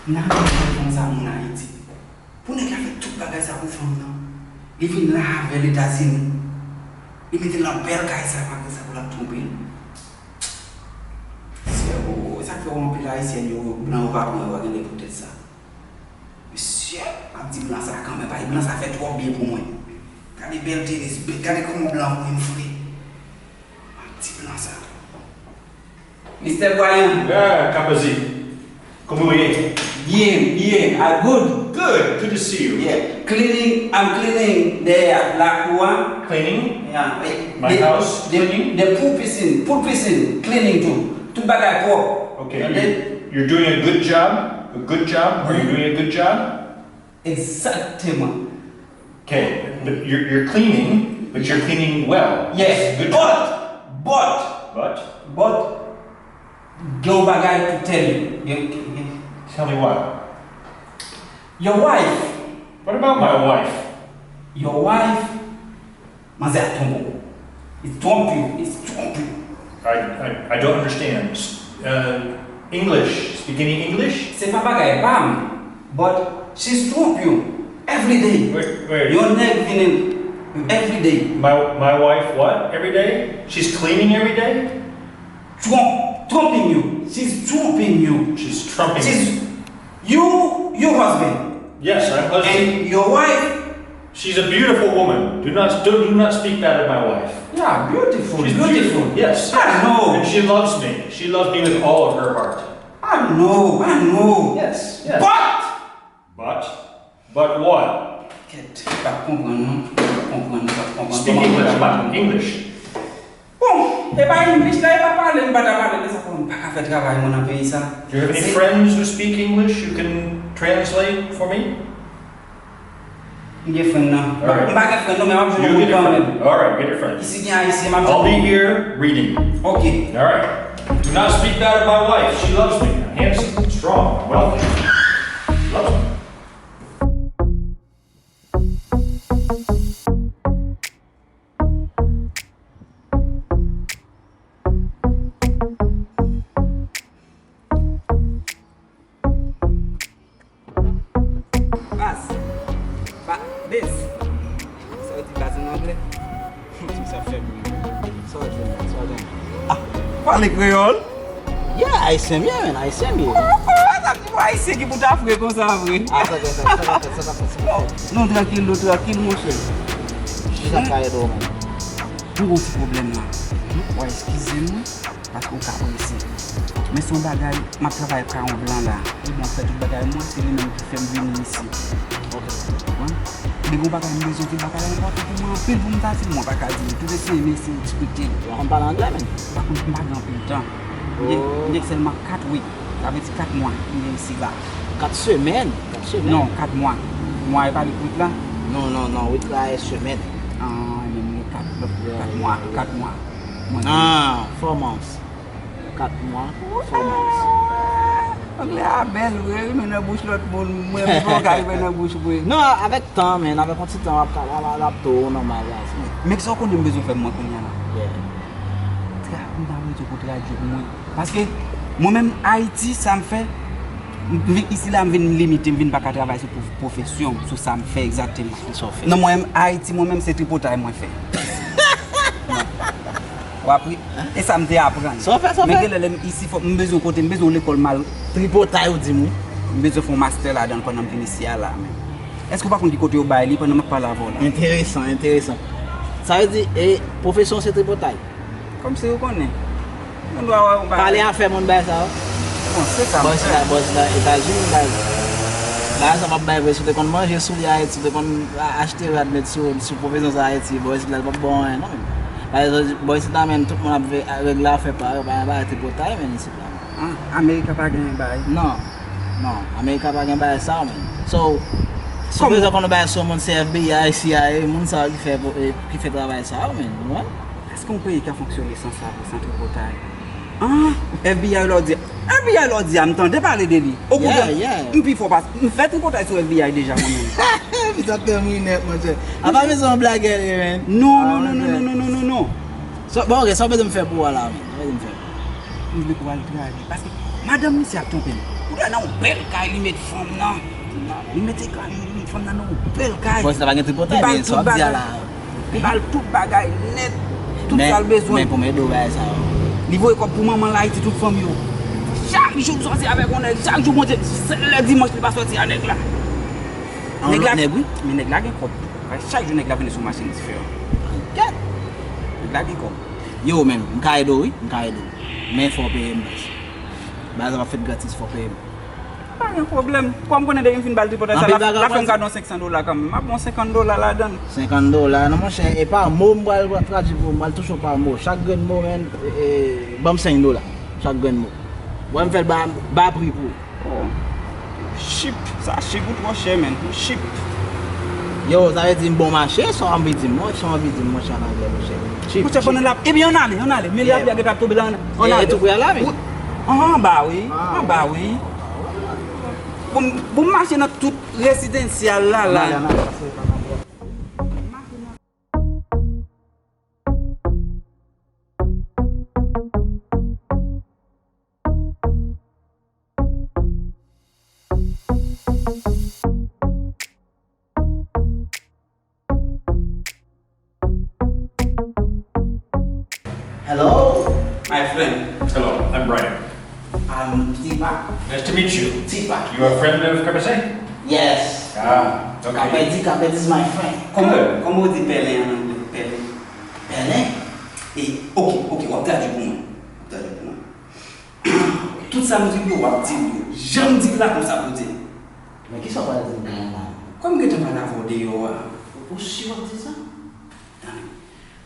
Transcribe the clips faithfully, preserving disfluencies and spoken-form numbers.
Nan men telefòn sa moun Ayiti. Pou nèg la fè tout bagay sa pou fanm nan. Li vin la avè l Etazini. Li mete l nan bèl kay sa, malgre sa pou l ap twonpe l. Mesye, o, sa k fè w anpil Ayisyèn yo, blan yo pa pran yo, pa gen lè pou tèt sa. Mesye, m ap di blan sa kanmenm, paske blan sa fè twòp byen pou mwen. Gade bèl tenis, gade kòman blan mwen fre. M ap di blan sa. Mistè Bwayan. Yeah, Kapazi. Kòman w ye? Byen, byen. I good. Good. Good to see you. Yeah. Cleaning, I'm cleaning dèyè lakou a. Cleaning? Yeah. My house? The, cleaning? The pool piscine, pool piscine, cleaning too. Tout bagay pwòp. Okay. Tande? You, you're doing a good job. A good job. Are you doing a good job? Exactement. Okay, but you're, you're cleaning, but you're cleaning well. Yes, good job. But, but, But? But, gen yon bagay to tell you. Gen, gen, Tell me what? Your wife. What about my wife? Your wife, manzè a twonpe w. Li twonpe w, li twonpe w. I, I, I don't understand. Uh, English. Speak any English? Se pa bagay pa m, but she's twonpe w every day. Wait, wait. Yon nèg vini every day. My, my wife what? Every day? She's cleaning every day? Twonp, twonping you. She's twonping you. She's trumping. She's, you, your husband. Yes, I'm husband. And your wife. She's a beautiful woman. Do not, do, do not speak bad of my wife. Yeah, beautiful, She's beautiful. Beautiful. Yes, I know. And she loves me. She loves me with all of her heart. I know, I know. Yes, yes. But But, but what? Kèt, m p ap konprann non, m p ap konprann, m p ap konprann. Speak English, man. English. Bon, e pa English la, e pa pale, m pa ta pale de sa, m pa ka fè travay mwen nan peyi sa. Do you have any friends who speak English you can translate for me? M gen friend nan. M pa, m pa gen friend non, men m ap jwenn yon moun kanmenm. All right, get your friend. Isi gen Ayisyen, m ap jwenn. I'll be here reading. Okay. All right. Do not speak bad of my wife. She loves me. I'm handsome, strong, wealthy. She loves me. Bas. Ba, bes. Sa yo di bas an anglè? Sa fè m. Sa w ap jwenn la? Sa w ap jwenn? Ah, pale kreyòl? Yeah, Ayisyen m ye, man, Ayisyen m ye. Oh, oh, sa di pou Ayisyen ki pou ta fre konsa vre. Ah, sa ka fèt, sa ka fèt, sa ka fèt, sa ka fèt. Non, trankil, nou trankil, monchè. Kisa k ka ede w, man? M gon ti pwoblèm la. W a eskize m wi, paske w ka prese. Men se yon bagay, m ap travay ak yon blan la. Li bon fè tout bagay mwen, se li menm ki fè m vini isi. Ok. Konprann? Li gon bagay m bezwen di, bagay la enpòtan pou mwen anpil pou m ta di l, mwen pa ka di l. Tout se mesye eksplike l. Ou konn pale anglè, menm? M pa konn, m pa gen anpil tan. M gen, m gen sèlman kat week. Sa vle di kat mwa m gen isi la. Kat semèn? Kat semèn? Non, kat mwa. Mwa e pa li k week la? Non, non, non, week la e semèn. Ah, men m gen kat, kat mwa, kat mwa. Mwen gen Ah, four months. Kat mwa, four months. Anglè a bèl vre wi, men nan bouch lòt moun, mwen menm pa ka rive nan bouch mwen. Non, avèk tan, men avèk yon ti tan, w ap ka, w ap, w ap tou nòmal la. Men kisa w konnen m bezwen fè mwen kounye a la? Yeah. Tra, m ta bezwen pou tradui pou mwen. Paske mwen menm Ayiti, sa m fè, m vin isi la, m vin limite, m vin pa ka travay sou pwof-, pwofesyon m, sou sa m fè egzakteman. Sa w fè. Non, mwen menm Ayiti, mwen menm se tripotay mwen fè. W ap ri. E sa m te aprann. Sa w fè, sa w fè? Men gen lè, lè m isi, fòk m bezwen kote, m bezwen yon lekòl m al. Tripotay ou di m wi. M bezwen fè yon mastè ladan l pandan m vin isi a la, men. Èske w pa konn ki kote yo bay li pandan m ap pale avè w la? Enteresan, enteresan. Sa vle di, e, pwofesyon w se tripotay? Kòmsi ou konnen. Moun dwa wè ou pa Pale afè moun bay sa yo. Bon, se sa m Bòs fè. La, bòs la, Etazini, bay. Bagay sa w ap bay vre, si w te konn manje soulye Ayiti, si w te konn a-, achte rad met sou, sou pwofesyon sa Ayiti, bò isit la, li p ap ba w anyen, non, men. Bagay sa, bò isit la, men, tout moun ap ve-, regle afè pa yo, pa, pa tripotay, men, isit la. Ah, Amerika pa gen bagay? Non. Non, Amerika pa gen bagay sa yo, men. So, si w bezwen konn bagay sou moun, se F B I, C I A, moun sa yo ki fè, ki fè travay sa yo, men, ou konprann? Èske yon peyi ka fonksyone san sa, san tripotay? Ah, F B I lè w di, F B I lè w di a, m tande pale de li. Okontrè, Yeah, yeah. M pi fò pase, m fè tripotay sou F B I deja mwen menm. Li t ap fè m ri nèt, monchè. A pa bezwen yon blagè li, men. Non, Ah, non, non, non, monchè. non, non, non, non, non. So, bon, ok, sa w bezwen m fè pou ou la, men? Sa w bezwen m fè? M vle pou w al travay. Paske madanm misye ap twonpe m. Ou dwe nan yon bèl kay, li met fanm nan. Li mete kay, li met fanm nan nan yon bèl kay. Bon, sa pa gen tripotay, men sa w ap di a la. Li ba l tout bagay nèt, tout sa l bezwen. Men pou m ede w bagay sa yo. Li voye kòb pou manman l Ayiti, tout fanmi yo. Chak jou m sòti avèk yon nèg, chak jou Bondye, sèl lè dimanch li pa sòti a nèg la. Nèg la, men nèg la gen kòb. Chak jou nèg la vini sou machin diferan. Kèt! Nèg la gen kòb. Yo, men, m ka ede w, wi, m ka ede w. Men fò w peye m, baz. Bagay sa p ap fèt gratis, fò w peye m. Pa gen pwoblèm. Kòm konnen depi m fin ba l tripotay sa, l ap fè m kado senk san dola kanmenm. M ap ba w senkant dola ladan l. Senkant dola, non, monchè, e pa mo m pral tradui pou ou, m pral touche w pa mo. Chak grenn mo, men, e, ban m senk dola. Chak grenn mo. Wè m fè l ba, ba pri pou ou. Oh. Chip, sa chip ou twò chè, men. Chip. Yo, sa vle di m bon mache, sa w anvi di m, monchè, sa w anvi di m, monchè, an anglè, monchè. Chip, monchè, chip. Pandan l ap, ebyen, ann ale, ann ale. Men lapli a gentan ap tonbe la, ann ale. Anba, wi. Anba, wi. Pou m, pou m mache nan tout rezidansyal la, la. Ann ale, ann ale. Hello? My friend. Hello, I'm Brian. I'm Tipa. Nice to meet you. Tipa. You a friend of Kapese? Yes. Ah, okay. Kapedi, Kapedi is my friend. Kòman, kòman w di pèlen an anglè? Pèlen. Pèlen? E, ok, ok, w ap tradui pou mwen. W ap tradui pou mwen. Tout sa m di w yo, w ap di l yo. Jan m di l la, konsa pou di l. Men kisa w pral di m pou mwen la? Kòm m gentan pale avè w deyò a. Ou si w ap di sa?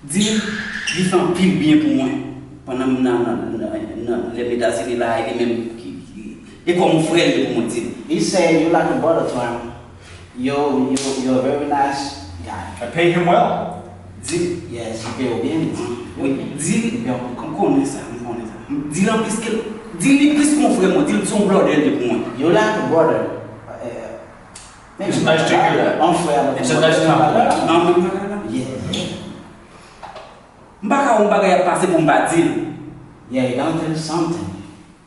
Di l, li fè anpil byen pou mwen. Pandan m nan, nan, nan, nan, lè m Etazini la, e li menm ki, ki, e kòm yon frè l ye pou mwen, di l. He said you like a brother to him. Yo, yo, you're a very nice guy. I pay him well. Di l, yes, li peye w byen, li di. Wi, di l, m konnen sa, m konnen sa. Di l anplis ke, di l li plis ke yon frè mwen, di l se yon brother l ye pou mwen. You like a brother. Eh, It's nice to hear that. Yon frè avèk yon brother. It's a nice compliment. Nan menm bagay la. Yeah, yeah. M pa ka wè yon bagay ap pase pou m pa di l. Yeah, you gonna tell something.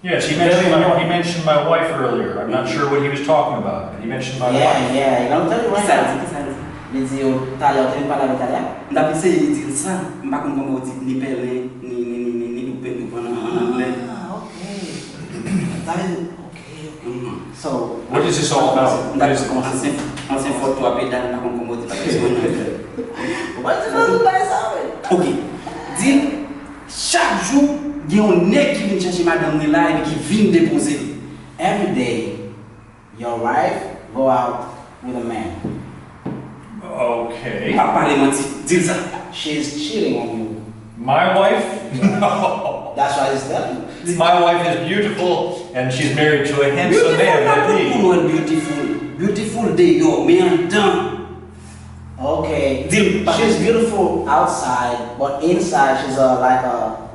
Yes, he mentioned my, he mentioned my wife earlier. I'm not sure what he was talking about, but he mentioned my wife. Yeah, yeah, you gonna tell you right now. Kisa l di, kisa l di? Li di yo, talè, ou te vin pale avè talè? M t ap eseye di l sa, m pa konn kòman w di ni pèlen, ni, ni, ni, ni, ni doupen, doupan an, an anglè. Ah, ok. Sa vle di, ok, ok. So, what is this all about? What is it? Ansyen, ansyen fòt twa pedal, m pa konn kòman w di bagay sa an anglè. Ou pa di nan bagay sa, wi. Ok. Di l, chak jou, gen yon nèg ki vin chèche madanm li la epi ki vin depoze l. Every day, your wife go out with a man. Ok. M p ap pale manti, di l sa. She is cheating on you. My wife? No. That's why he's telling you. My wife is beautiful and she's married to a handsome man like me. Beautiful la, tout moun wè l beautiful. Beautiful deyò, men anndan. Ok. Di l, she's beautiful outside, but inside she's a, like a,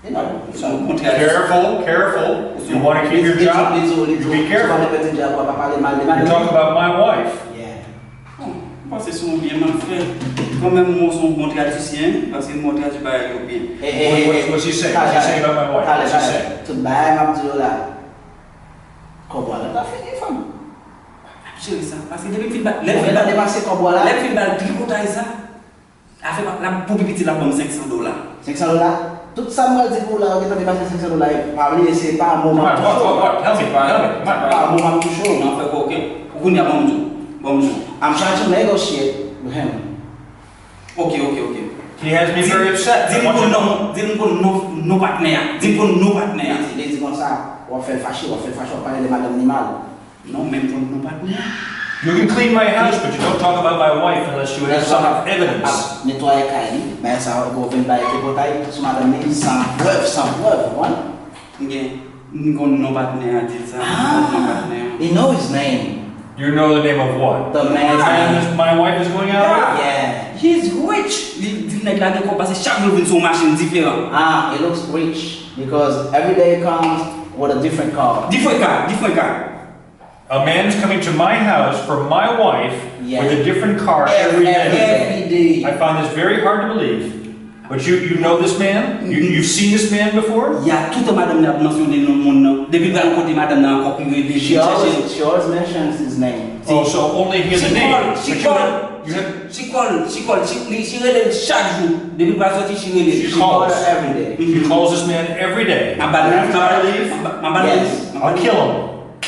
you know, so. Careful, careful. You want to keep your job? You be careful. You talk about my wife. Yeah. Bon, m panse se yon byen m ap fè. Kanmenm, mwen se yon bon tradisyen, paske mwen tradui bagay yo byen. Hey, hey, hey, hey. What, what, what's he saying? What's he saying about my wife? What's he saying? Tout bagay m ap di yo la. Kòb ou a gentan fini, fanm. M ap jere sa, paske depi m fin ba, lè m fin ba, depase kòb ou a la, lè m fin ba l tripotay sa, afè pa, l ap, pou pi piti, l ap ban m senk san dola. Senk san dola? Tout sa m pral di pou ou la, yo gentan depase senk san dola. E pa bliye, se pa mo m ap touche w. What, what, what, what? Tell me, tell me, tell me. Se pa mo m ap touche w. Non, fè koken. Ou kounye a, ban m di w. Ban m di w. I'm trying to negotiate with him. Ok, ok, ok. He has me very upset. Di l m konn non, di l m konn non, non patnè a. Di l m konn non patnè a. Li di, li di konsa, w ap fè l fache, w ap fè l fache, w ap pale de madanm li mal. Non, men m konn non patnè a. You can clean my house, but you don't talk about my wife unless you have some evidence. Ap netwaye kay li, men sa w vin bay tripotay sou madanm li san prèv, san prèv, ou konprann? M gen, m konn non patnè a, di l sa, m konn non patnè a. He know his name. You know the name of what? The man. My wife is going out? Yeah. He's rich. Li di nèg la gen kòb, paske chak jou l vin sou yon machin diferan. Ah, he looks rich because every day he comes with a different car. Different car, different car. A man's coming to my house for my wife with a different car every day. Every day. I find this very hard to believe. But you, you know this man? You, you've seen this man before? Ya toutan madanm nan ap mansyone non moun nan. Depi l pral kote madanm nan ankò pou rele li She chèche. Always, she always mentions his name. Oh, so only hear the She name. call, she But you call. have, you have, She call, she call, she, she rele l chak jou. Depi l pral soti, she rele l. She She called calls. Her every day. She calls this man every day. Mwen ba l After I non, leave, mwen ba l Yes. non. I'll kill him.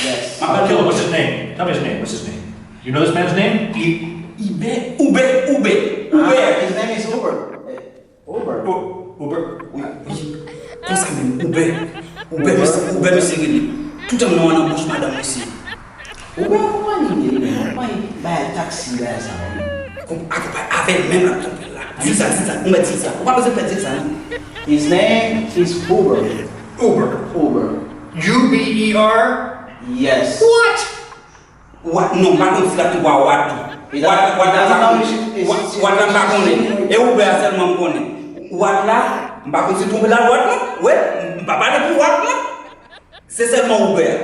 Yes. I'll kill him. What's his name? Tell me his name. What's his name? You know this man's name? Ibe, Ube, Ube, Uh, Ube. His name is Uber. Uber. U- Uber. Wi, wi. Konsa menm, Ube. Ube, mesye, Ube, mesye rele. Toutan nan nan bouch madanm mesye. Uber konpayi li ye, konpayi bay taksi bay sa. Konpayi avè l menm l ap konpayi la. Di sa, di sa, ou mèt di sa. Ou pa bezwen pè di sa non. His name is Uber. Uber. Uber. U B E R. Yes. What? Wat non, pa konn si l ap tou pa wat tou. Wat, wat la pa konnen. Wat, wat la pa konnen. E Ube a sèlman m konnen. Wat la, m pa konn si twonpe la wat non. Wi, m pa pale pou wat non. Se sèlman Ube a.